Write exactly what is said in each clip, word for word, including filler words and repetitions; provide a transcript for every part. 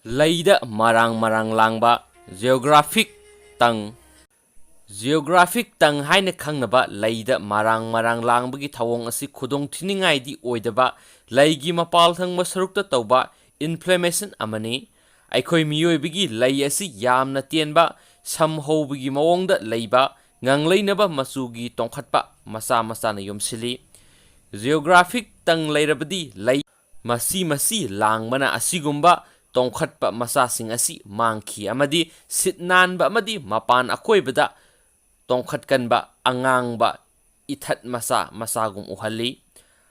ꯂꯩꯗ ꯃꯔꯥꯡ ꯃꯔꯥꯡ ꯂꯥꯡꯕ꯫ Geographic ꯇꯪ꯫ Geographic ꯇꯪ ꯍꯥꯏꯅ ꯈꯪꯅꯕ ꯂꯩꯗ ꯃꯔꯥꯡ ꯃꯔꯥꯡ ꯂꯥꯡꯕꯒꯤ ꯊꯧꯑꯣꯡ ꯑꯁꯤ ꯈꯨꯗꯣꯡ ꯊꯤꯅꯤꯡꯉꯥꯏꯗꯤ ꯑꯣꯏꯗꯕ, ꯂꯩꯒꯤ ꯃꯄꯥꯜ ꯊꯪꯕ ꯁꯔꯨꯛꯇ ꯇꯧꯕ inflammation ꯑꯃꯅꯤ꯫ ꯑꯩꯈꯣꯏ ꯃꯤꯑꯣꯏꯕꯒꯤ ꯂꯩ ꯑꯁꯤ ꯌꯥꯝꯅ ꯇꯦꯟꯕ, ꯁꯝ ꯍꯧꯕꯒꯤ ꯃꯑꯣꯡꯗ ꯂꯩꯕ, ꯉꯥꯡꯂꯩꯅꯕ ꯃꯆꯨꯒꯤ ꯇꯣꯡꯈꯠꯄ ꯃꯆꯥ ꯃꯆꯥꯅ ꯌꯣꯝꯁꯤꯜꯂꯤ꯫ Geographic ꯇꯪ ꯂꯩꯔꯕꯗꯤ ꯂꯩ ꯃꯁꯤ ꯃꯁꯤ ꯂꯥꯡꯕꯅ ꯑꯁꯤꯒꯨꯝꯕ ꯇꯣꯡꯈꯠꯄ ꯃꯆꯥꯁꯤꯡ ꯑꯁꯤ ꯃꯥꯡꯈꯤ ꯑꯃꯗꯤ ꯁꯤꯠ ꯅꯥꯟꯕ ꯑꯃꯗꯤ ꯃꯄꯥꯟ ꯑꯀꯣꯏꯕꯗ ꯇꯣꯡꯈꯠꯀꯟꯕ ꯑꯉꯥꯡꯕ ꯏꯊꯠ ꯃꯆꯥ ꯃꯆꯥꯒꯨꯝ ꯎꯍꯜꯂꯤ꯫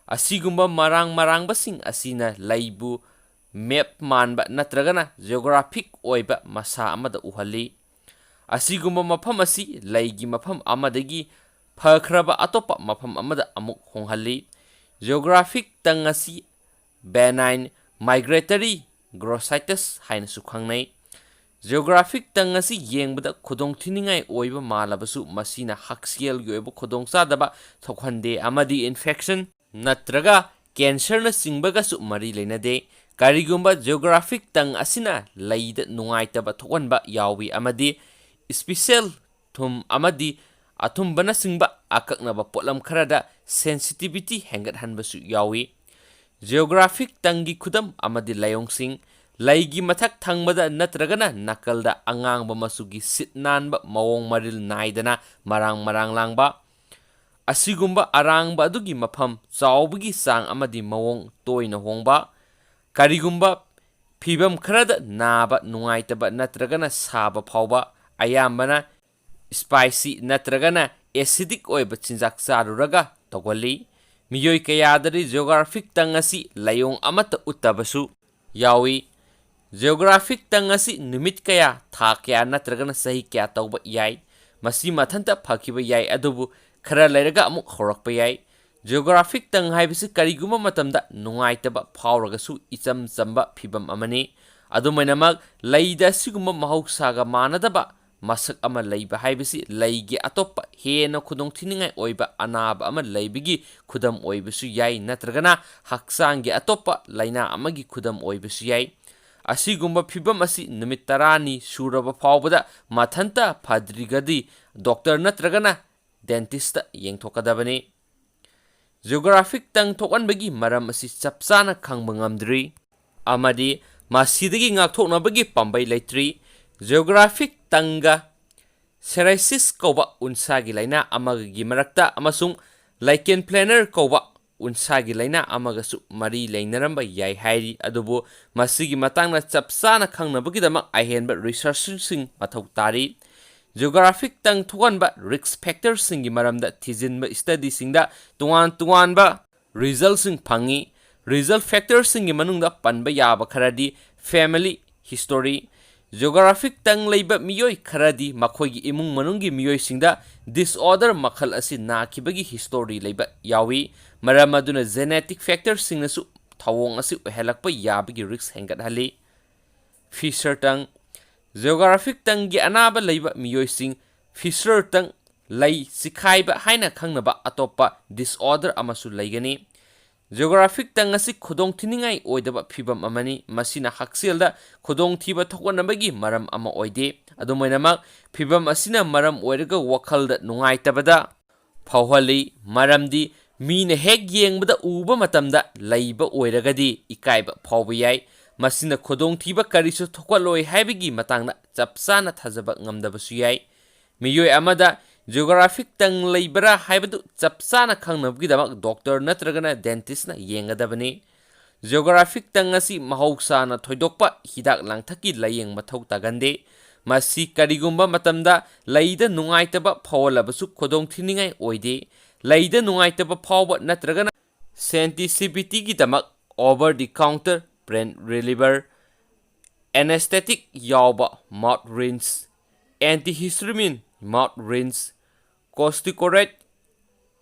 ꯑꯁꯤꯒꯨꯝꯕ ꯃꯔꯥꯡ ꯃꯔꯥꯡꯕꯁꯤꯡ ꯑꯁꯤꯅ ꯂꯩꯕꯨ map ꯃꯥꯟꯕ ꯅꯠꯇ꯭ꯔꯒꯅ geographic ꯑꯣꯏꯕ ꯃꯁꯥ ꯑꯃꯗ ꯎꯍꯜꯂꯤ꯫ ꯑꯁꯤꯒꯨꯝꯕ ꯃꯐꯝ ꯑꯁꯤ ꯂꯩꯒꯤ ꯃꯐꯝ ꯑꯃꯗꯒꯤ ꯐꯈ꯭ꯔꯕ ꯑꯇꯣꯞꯄ ꯃꯐꯝ ꯑꯃꯗ ꯑꯃꯨꯛ ꯍꯣꯡꯍꯜꯂꯤ꯫ Geographic ꯇꯪ ꯑꯁꯤ benign migratory glossitis ꯍꯥꯏꯅꯁꯨ ꯈꯪꯅꯩ꯫ Geographic ꯇꯪ ꯑꯁꯤ ꯌꯦꯡꯕꯗ ꯈꯨꯗꯣꯡ ꯊꯤꯅꯤꯡꯉꯥꯏ ꯑꯣꯏꯕ ꯃꯥꯜꯂꯕꯁꯨ, ꯃꯁꯤꯅ ꯍꯛꯁꯦꯜꯒꯤ ꯑꯣꯏꯕ ꯈꯨꯗꯣꯡꯆꯥꯗꯕ ꯊꯣꯛꯍꯟꯗꯦ ꯑꯃꯗꯤ infection ꯅꯠꯇ꯭ꯔꯒ cancer ꯅꯆꯤꯡꯕꯒꯁꯨ ꯃꯔꯤ ꯂꯩꯅꯗꯦ꯫ ꯀꯔꯤꯒꯨꯝꯕ geographic ꯇꯪ ꯑꯁꯤꯅ ꯂꯩꯗ ꯅꯨꯡꯉꯥꯏꯇꯕ ꯊꯣꯛꯍꯟꯕ ꯌꯥꯎꯏ ꯑꯃꯗꯤ special ꯊꯨꯝ ꯑꯃꯗꯤ ꯑꯊꯨꯝꯕꯅꯆꯤꯡꯕ ꯑꯀꯛꯅꯕ ꯄꯣꯠꯂꯝ ꯈꯔꯗ sensitivity ꯍꯦꯟꯒꯠꯍꯟꯕꯁꯨ ꯌꯥꯎꯏ꯫ Geographic ꯇꯪꯒꯤ ꯈꯨꯗꯝ ꯑꯃꯗꯤ ꯂꯥꯏꯑꯣꯡꯁꯤꯡ: ꯂꯩꯒꯤ ꯃꯊꯛ ꯊꯪꯕꯗ ꯅꯠꯇ꯭ꯔꯒꯅ ꯅꯥꯀꯜꯗ ꯑꯉꯥꯡꯕ ꯃꯆꯨꯒꯤ ꯁꯤꯠ ꯅꯥꯟꯕ ꯃꯑꯣꯡ ꯃꯔꯤꯜ ꯅꯥꯏꯗꯅ ꯃꯔꯥꯡ ꯃꯔꯥꯡ ꯂꯥꯡꯕ, ꯑꯁꯤꯒꯨꯝꯕ ꯑꯔꯥꯡꯕ ꯑꯗꯨꯒꯤ ꯃꯐꯝ ꯆꯥꯎꯕꯒꯤ ꯆꯥꯡ ꯑꯃꯗꯤ ꯃꯑꯣꯡ ꯇꯣꯏꯅ ꯍꯣꯡꯕ, ꯀꯔꯤꯒꯨꯝꯕ ꯐꯤꯚꯝ ꯈꯔꯗ ꯅꯥꯕ, ꯅꯨꯡꯉꯥꯏꯇꯕ ꯅꯠꯇ꯭ꯔꯒꯅ ꯁꯥꯕ ꯐꯥꯎꯕ, ꯑꯌꯥꯝꯕꯅ spicy ꯅꯠꯇ꯭ꯔꯒꯅ acidic ꯑꯣꯏꯕ ꯆꯤꯟꯖꯥꯛ ꯆꯥꯔꯨꯔꯒ ꯇꯧꯒꯜꯂꯤ꯫ ꯃꯤꯑꯣꯏ ꯀꯌꯥꯗꯗꯤ geographic ꯇꯪ ꯑꯁꯤ ꯂꯥꯏꯑꯣꯡ ꯑꯃꯠꯇ ꯎꯠꯇꯕꯁꯨ ꯌꯥꯎꯏ꯫ Geographic ꯇꯪ ꯑꯁꯤ ꯅꯨꯃꯤꯠ ꯀꯌꯥ, ꯊꯥ ꯀꯌꯥ ꯅꯠꯇ꯭ꯔꯒꯅ ꯆꯍꯤ ꯀꯌꯥ ꯇꯧꯕ ꯌꯥꯏ꯫ ꯃꯁꯤ ꯃꯊꯟꯇ ꯐꯈꯤꯕ ꯌꯥꯏ, ꯑꯗꯨꯕꯨ ꯈꯔ ꯂꯩꯔꯒ ꯑꯃꯨꯛ ꯍꯧꯔꯛꯄ ꯌꯥꯏ꯫ Geographic ꯇꯪ ꯍꯥꯏꯕꯁꯤ ꯀꯔꯤꯒꯨꯝꯕ ꯃꯇꯝꯗ ꯅꯨꯡꯉꯥꯏꯇꯕ ꯐꯥꯎꯔꯒꯁꯨ ꯏꯆꯝ ꯆꯝꯕ ꯐꯤꯚꯝ ꯑꯃꯅꯤ꯫ ꯑꯗꯨꯝ ꯑꯣꯏꯅꯃꯛ, ꯂꯩꯗ ꯑꯁꯤꯒꯨꯝꯕ ꯃꯍꯧꯁꯥꯒ ꯃꯥꯟꯅꯗꯕ ꯃꯁꯛ ꯑꯃ ꯂꯩꯕ ꯍꯥꯏꯕꯁꯤ ꯂꯩꯒꯤ ꯑꯇꯣꯞꯄ ꯍꯦꯟꯅ ꯈꯨꯗꯣꯡꯊꯤꯅꯤꯡꯉꯥꯏ ꯑꯣꯏꯕ ꯑꯅꯥꯕ ꯑꯃ ꯂꯩꯕꯒꯤ ꯈꯨꯗꯝ ꯑꯣꯏꯕꯁꯨ ꯌꯥꯏ, ꯅꯠꯇ꯭ꯔꯒꯅ ꯍꯛꯆꯥꯡꯒꯤ ꯑꯇꯣꯞꯄ ꯂꯥꯏꯅꯥ ꯑꯃꯒꯤ ꯈꯨꯗꯝ ꯑꯣꯏꯕꯁꯨ ꯌꯥꯏ꯫ ꯑꯁꯤꯒꯨꯝꯕ ꯐꯤꯚꯝ ꯑꯁꯤ ꯅꯨꯃꯤꯠ ꯇꯔꯥꯅꯤ ꯁꯨꯔꯕ ꯐꯥꯎꯕꯗ ꯃꯊꯟꯇ ꯐꯗ꯭ꯔꯤꯒꯗꯤ ꯗꯣꯛꯇꯔ ꯅꯠꯇ꯭ꯔꯒꯅ ꯗꯦꯟꯇꯤꯁꯇ ꯌꯦꯡꯊꯣꯛꯀꯗꯕꯅꯤ꯫ ꯖꯤꯑꯣꯒ꯭ꯔꯥꯐꯤꯛ ꯇꯪ ꯊꯣꯛꯍꯟꯕꯒꯤ ꯃꯔꯝ ꯑꯁꯤ ꯆꯞ ꯆꯥꯅ ꯈꯪꯕ ꯉꯝꯗ꯭ꯔꯤ ꯑꯃꯗꯤ ꯃꯁꯤꯗꯒꯤ ꯉꯥꯛꯊꯣꯛꯅꯕꯒꯤ ꯄꯥꯝꯕꯩ ꯂꯩꯇ꯭ꯔꯤ꯫ ꯖꯤꯑꯣꯒ꯭ꯔꯥꯐꯤꯛ ꯇꯪꯒ ꯁꯦꯔꯥꯏꯁꯤꯁ ꯀꯧꯕ ꯎꯟꯁꯥꯒꯤ ꯂꯥꯏꯅꯥ ꯑꯃꯒꯤ ꯃꯔꯛꯇ ꯑꯃꯁꯨꯡ ꯂꯥꯏꯀꯦꯟ ꯄ꯭ꯂꯦꯅꯔ ꯀꯧꯕ ꯎꯟꯁꯥꯒꯤ ꯂꯥꯏꯅꯥ ꯑꯃꯒꯁꯨ ꯃꯔꯤ ꯂꯩꯅꯔꯝꯕ ꯌꯥꯏ ꯍꯥꯏꯔꯤ꯫ ꯑꯗꯨꯕꯨ ꯃꯁꯤꯒꯤ ꯃꯇꯥꯡꯗ ꯆꯞ ꯆꯥꯅ ꯈꯪꯅꯕꯒꯤꯗꯃꯛ ꯑꯍꯦꯟꯕ ꯔꯤꯁꯔꯆꯁꯤꯡ ꯃꯊꯧ ꯇꯥꯔꯤ꯫ ꯖꯤꯑꯣꯒ꯭ꯔꯥꯐꯤꯛ ꯇꯪ ꯊꯣꯛꯍꯟꯕ ꯔꯤꯁꯛ ꯐꯦꯛꯇꯔꯁꯤꯡꯒꯤ ꯃꯔꯝꯗ ꯊꯤꯖꯤꯟꯕ ꯁ꯭ꯇꯗꯤꯁꯤꯡꯗ ꯇꯣꯉꯥꯟ ꯇꯣꯉꯥꯟꯕ ꯔꯤꯖꯜꯁꯤꯡ ꯐꯪꯏ꯫ ꯔꯤꯖꯜ ꯐꯦꯛꯇꯔꯁꯤꯡꯒꯤ ꯃꯅꯨꯡꯗ ꯄꯟꯕ ꯌꯥꯕ ꯈꯔꯗꯤ ꯐꯦꯃꯤꯂꯤ ꯍꯤꯁꯇꯣꯔꯤ, ꯖꯤꯑꯣꯒ꯭ꯔꯥꯐꯤꯛ ꯇꯪ ꯂꯩꯕ ꯃꯤꯑꯣꯏ ꯈꯔꯗꯤ ꯃꯈꯣꯏꯒꯤ ꯏꯃꯨꯡ ꯃꯅꯨꯡꯒꯤ ꯃꯤꯑꯣꯏꯁꯤꯡꯗ ꯗꯤꯁꯑꯣꯔꯗꯔ ꯃꯈꯜ ꯑꯁꯤ ꯅꯥꯈꯤꯕꯒꯤ ꯍꯤꯁꯇꯣꯔꯤ ꯂꯩꯕ ꯌꯥꯎꯏ꯫ ꯃꯔꯝ ꯑꯗꯨꯅ ꯖꯦꯅꯦꯇꯤꯛ ꯐꯦꯛꯇꯔꯁꯤꯡꯅꯁꯨ ꯊꯧꯑꯣꯡ ꯑꯁꯤ ꯑꯣꯏꯍꯜꯂꯛꯄ ꯌꯥꯕꯒꯤ ꯔꯤꯁꯛ ꯍꯦꯟꯒꯠꯍꯜꯂꯤ꯫ ꯐꯤꯁꯔ ꯇꯪ, ꯖꯤꯑꯣꯒ꯭ꯔꯥꯐꯤꯛ ꯇꯪꯒꯤ ꯑꯅꯥꯕ ꯂꯩꯕ ꯃꯤꯑꯣꯏꯁꯤꯡ ꯐꯤꯁꯔ ꯇꯪ ꯂꯩ ꯆꯤꯈꯥꯏꯕ ꯍꯥꯏꯅ ꯈꯪꯅꯕ ꯑꯇꯣꯞꯄ ꯗꯤꯁꯑꯣꯔꯗꯔ ꯑꯃꯁꯨ ꯂꯩꯒꯅꯤ꯫ ꯖꯤꯑꯣꯒ꯭ꯔꯥꯐꯤꯛ ꯇꯪ ꯑꯁꯤ ꯈꯨꯗꯣꯡꯊꯤꯅꯤꯡꯉꯥꯏ ꯑꯣꯏꯗꯕ ꯐꯤꯚꯝ ꯑꯃꯅꯤ꯫ ꯃꯁꯤꯅ ꯍꯛꯁꯦꯜꯗ ꯈꯨꯗꯣꯡꯊꯤꯕ ꯊꯣꯛꯍꯟꯅꯕꯒꯤ ꯃꯔꯝ ꯑꯃ ꯑꯣꯏꯗꯦ꯫ ꯑꯗꯨꯝ ꯑꯣꯏꯅꯃꯛ, ꯐꯤꯚꯝ ꯑꯁꯤꯅ ꯃꯔꯝ ꯑꯣꯏꯔꯒ ꯋꯥꯈꯜꯗ ꯅꯨꯡꯉꯥꯏꯇꯕꯗ ꯐꯥꯎꯍꯜꯂꯤ, ꯃꯔꯝꯗꯤ ꯃꯤꯅ ꯍꯦꯛ ꯌꯦꯡꯕꯗ ꯎꯕ ꯃꯇꯝꯗ ꯂꯩꯕ ꯑꯣꯏꯔꯒꯗꯤ ꯏꯀꯥꯏꯕ ꯐꯥꯎꯕ ꯌꯥꯏ꯫ ꯃꯁꯤꯅ ꯈꯨꯗꯣꯡꯊꯤꯕ ꯀꯔꯤꯁꯨ ꯊꯣꯛꯍꯜꯂꯣꯏ ꯍꯥꯏꯕꯒꯤ ꯃꯇꯥꯡꯗ ꯆꯞ ꯆꯥꯅ ꯊꯥꯖꯕ ꯉꯝꯗꯕꯁꯨ ꯌꯥꯏ꯫ ꯃꯤꯑꯣꯏ ꯑꯃꯗ ꯖꯤꯑꯣꯒ꯭ꯔꯥꯐꯤꯛ ꯇꯪ ꯂꯩꯕ꯭ꯔꯥ ꯍꯥꯏꯕꯗꯨ ꯆꯞ ꯆꯥꯅ ꯈꯪꯅꯕꯒꯤꯗꯃꯛ ꯗꯣꯛꯇꯔ ꯅꯠꯇ꯭ꯔꯒꯅ ꯗꯦꯟꯇꯤꯁꯅ ꯌꯦꯡꯒꯗꯕꯅꯤ꯫ ꯖꯤꯑꯣꯒ꯭ꯔꯥꯐꯤꯛ ꯇꯪ ꯑꯁꯤ ꯃꯍꯧꯁꯥꯅ ꯊꯣꯏꯗꯣꯛꯄ ꯍꯤꯗꯥꯛ ꯂꯥꯡꯊꯛꯀꯤ ꯂꯥꯌꯦꯡ ꯃꯊꯧ ꯇꯥꯒꯟꯗꯦ꯫ ꯃꯁꯤ ꯀꯔꯤꯒꯨꯝꯕ ꯃꯇꯝꯗ ꯂꯩꯗ ꯅꯨꯡꯉꯥꯏꯇꯕ ꯐꯥꯎꯍꯜꯂꯕꯁꯨ ꯈꯨꯗꯣꯡꯊꯤꯅꯤꯡꯉꯥꯏ ꯑꯣꯏꯗꯦ꯫ ꯂꯩꯗ ꯅꯨꯡꯉꯥꯏꯇꯕ ꯐꯥꯎꯕ ꯅꯠꯇ꯭ꯔꯒꯅ ꯁꯦꯟꯁꯤꯇꯤꯚꯤꯇꯤꯒꯤꯗꯃꯛ ꯑꯣꯚꯔ ꯗꯤ ꯀꯥꯎꯟꯇꯔ ꯄꯦꯟ ꯔꯤꯂꯤꯚꯔ, ꯑꯦꯅꯦꯁꯊꯦꯇꯤꯛ ꯌꯥꯎꯕ ꯃꯥꯎꯠ ꯔꯤꯟꯁ, ꯑꯦꯟꯇꯤꯍꯤꯁꯇꯥꯃꯤꯟ ꯃꯥꯎꯠ ꯔꯤꯟꯁ, ꯀꯣꯔꯇꯤꯀꯣꯏꯗ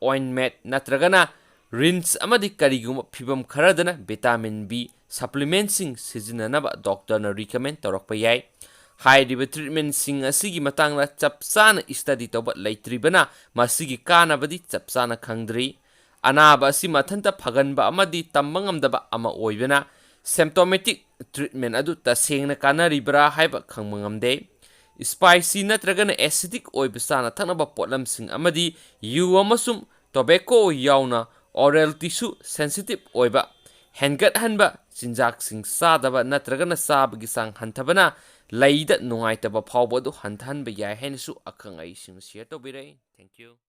ꯑꯣꯏꯟꯃꯦꯟꯠ ꯅꯠꯇ꯭ꯔꯒꯅ ꯔꯤꯟꯁ ꯑꯃꯗꯤ ꯀꯔꯤꯒꯨꯝꯕ ꯐꯤꯚꯝ ꯈꯔꯗꯅ ꯚꯤꯇꯥꯃꯤꯟ ꯕꯤ ꯁꯄ꯭ꯂꯤꯃꯦꯟꯠꯁꯤꯡ ꯁꯤꯖꯤꯟꯅꯅꯕ ꯗꯣꯛꯇꯔꯅ ꯔꯤꯀꯃꯦꯟ ꯇꯧꯔꯛꯄ ꯌꯥꯏ꯫ ꯍꯥꯏꯔꯤꯕ ꯇ꯭ꯔꯤꯠꯃꯦꯟꯠꯁꯤꯡ ꯑꯁꯤꯒꯤ ꯃꯇꯥꯡꯗ ꯆꯞ ꯆꯥꯅ ꯁ꯭ꯇꯗꯤ ꯇꯧꯕ ꯂꯩꯇ꯭ꯔꯤꯕꯅ ꯃꯁꯤꯒꯤ ꯀꯥꯟꯅꯕꯗꯤ ꯆꯞ ꯆꯥꯅ ꯈꯪꯗ꯭ꯔꯤ꯫ ꯑꯅꯥꯕ ꯑꯁꯤ ꯃꯊꯟꯇ ꯐꯒꯟꯕ ꯑꯃꯗꯤ ꯇꯝꯕ ꯉꯝꯗꯕ ꯑꯃ ꯑꯣꯏꯕꯅ Symptomatic treatment ꯑꯗꯨ ꯇꯁꯦꯡꯅ ꯀꯥꯟꯅꯔꯤꯕ꯭ꯔꯥ ꯍꯥꯏꯕ ꯈꯪꯕ ꯉꯝꯗꯦ꯫ Spicy ꯅꯠꯇ꯭ꯔꯒꯅ acidic ꯑꯣꯏꯕ ꯆꯥꯅ ꯊꯛꯅꯕ ꯄꯣꯠꯂꯝꯁꯤꯡ ꯑꯃꯗꯤ ꯌꯨ ꯑꯃꯁꯨꯡ tobacco ꯌꯥꯎꯅ oral tissue sensitive ꯑꯣꯏꯕ, ꯍꯦꯟꯒꯠꯍꯟꯕ ꯆꯤꯟꯖꯥꯛꯁꯤꯡ ꯆꯥꯗꯕ ꯅꯠꯇ꯭ꯔꯒꯅ ꯆꯥꯕꯒꯤ ꯆꯥꯡ ꯍꯟꯊꯕꯅ ꯂꯩꯗ ꯅꯨꯡꯉꯥꯏꯇꯕ ꯐꯥꯎꯕ ꯑꯗꯨ ꯍꯟꯊꯍꯟꯕ ꯌꯥꯏ ꯍꯥꯏꯅꯁꯨ ꯑꯈꯪ ꯑꯍꯩꯁꯤꯡꯅ share ꯇꯧꯕꯤꯔꯛꯏ꯫ Thank you꯫